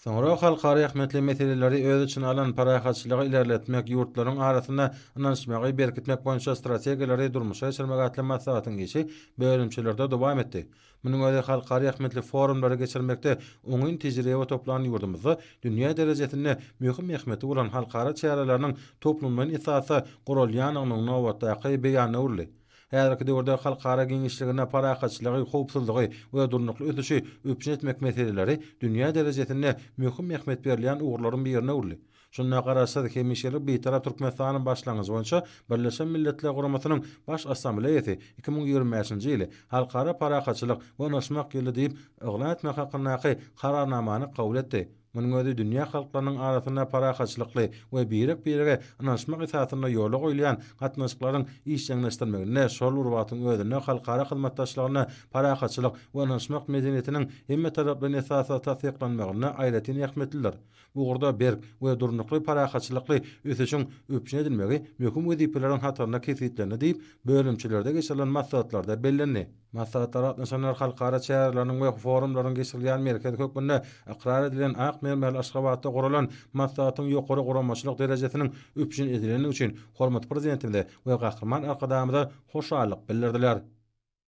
Soňra halkara ähmiýetli meseleleri öz içine alan Parahatçylygy ilerletmek, ýurtlaryň arasynda ynanyşmagy berkitmek boýunça strategiýalary durmuşa geçirmek atly maslahatyň işi bölümçelerde dowam etdi. Munuň özi halkara ähmiýetli forumlary geçirmekde oňyn tejribe toplan ýurdumyzda dünýä derejesinde möhüm ähmiýeti bolan halkara çäreleriniň toplumlaýyn esasda guralýandygynyň nobatdaky beýanyna öwrüldi. Häzirki döwürde halkara giňişliginde parahatçylygy, howpsuzlygy we durnukly ösüşi üpjün etmek meseleleri dünýä derejesinde möhüm ähmiýet berilýän ugurlaryň birine öwrüldi. Şunda Garaşsyz, hemişelik Bitarap Türkmenistanyň başlangyjy boýunça Birleşen Milletler Guramasynyň Baş Assambleýasy 2025-nji ýyly Halkara parahatçylyk we ynanyşmak ýyly diýip yglan etmek hakyndaky Kararnamany kabul etdi. Munuň özi dünýä halklarynyň arasynda parahatçylykly we birek-birege ynanyşmak esasynda ýola goýulýan gatnaşyklaryň işjeňleşdirmeginde, şol bir wagtyň özünde halkara hyzmatdaşlygynda parahatçylyk we ynanyşmak medeniýetiniň hemmetaraplaýyn esasda tassyklanmagynda aýratyn ähmiýetlidir. Bu ugurda berk we durnukly parahatçylykly ösüşiň üpjün edilmegi möhüm wezipeleriň hatarynda kesgitlendi diýip, bölümçelerde geçirilen maslahatlarda bellendi. Maslahatlara gatnaşanlar halkara çäreleriniň we forumlaryň geçirilýän merkezi hökmünde ykrar edilen ak mermerli Aşgabatda guralan maslahatyň ýokary guramaçylyk derejesiniň üpjün edilendigi üçin hormatly Prezidentimize we Gahryman Arkadagymyza hoşallyk bildirdiler.